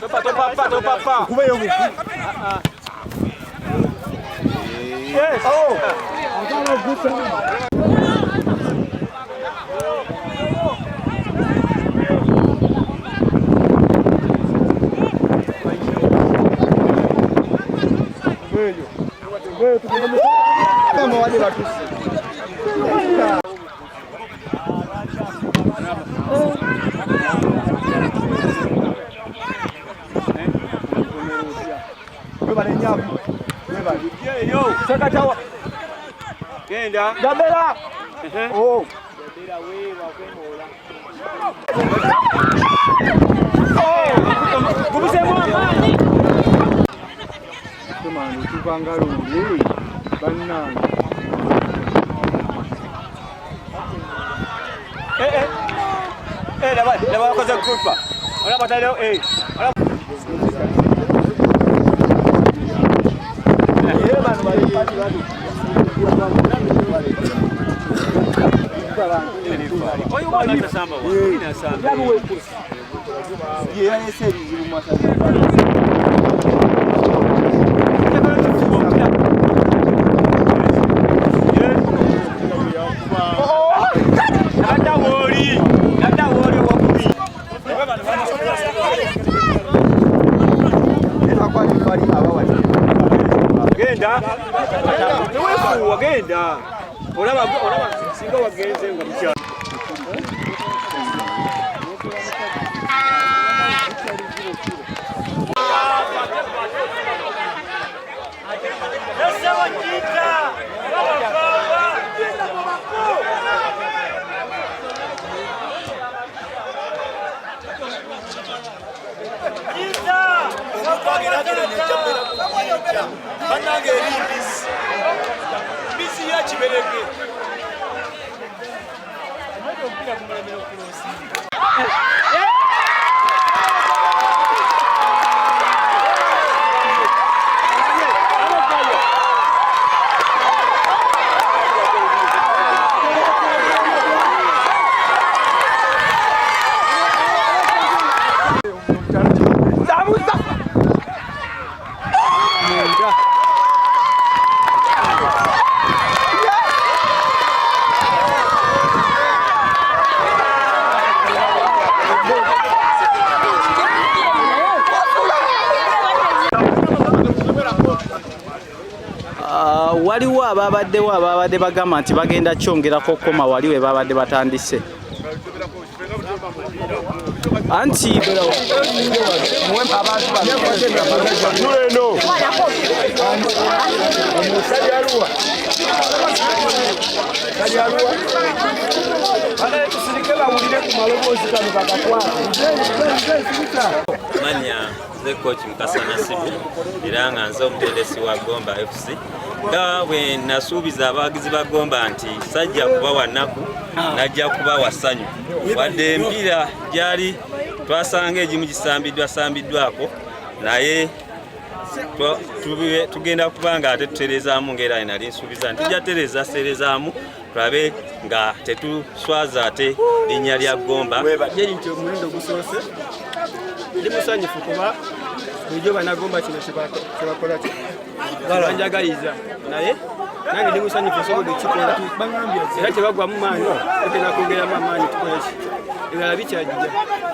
Topapa, topapa. Kubeyo buku. Yes. Oh. Agala gusa. Kama wale Watusi. Webale nyavu. Webale. Yo, Sekatawa. Genda. Gabera. Oh. Gubisemu amaanyi. Tumani tuvanga lundi bannange. Eh eh. Eh, laba, laba bakoze kupa. Olaba bataddewo eh. Olaba Naye bano bali bali bali. Oyo mwana atasamba wa. Inasamba. Ye yalese ebizibu mu masaza. Nadda wooli. Nadda wooli owokubi. Era kwali bali abawadde. Genda. Teweefuuwa genda. Olaba olaba singa wagenze nga mukyala. Bannange eri mbisi mbisi ya kiberege. Sabuza. Munda. Waliwo ababaddewo ababadde bagamba nti bagenda kyongerako koma wali we babadde batandise. Anti Eno. Tusirike bawulire ku maloboozi gano bagakwate. Manya nze coach Mukasa Nasibu era nga nze omutendesi wa Gomba FC. Nga bwe nasuubiza abawagizi ba Gomba nti sajja kubawa nnaku, najja kubawa ssanyu. Wadde emipiira gyali twasanga egimu gisambiddwa sambiddwako, naye tugenda kuba nga ate tutereezaamu ng'era nali nsuubiza nti tujja tereeza seerezaamu tulabe nga tetuswaza ate linnya lya Gomba. Yeri nti omulundi ogusoose ndi musanyufu kuba bulijjo bannagomba kino kyebakola banjagaliza, naye nange ndi musanyufu nsobodde okukikola era tebagwamu maanyi, tugenda kwongeramu amaanyi tukole ki ebirala bikyajija.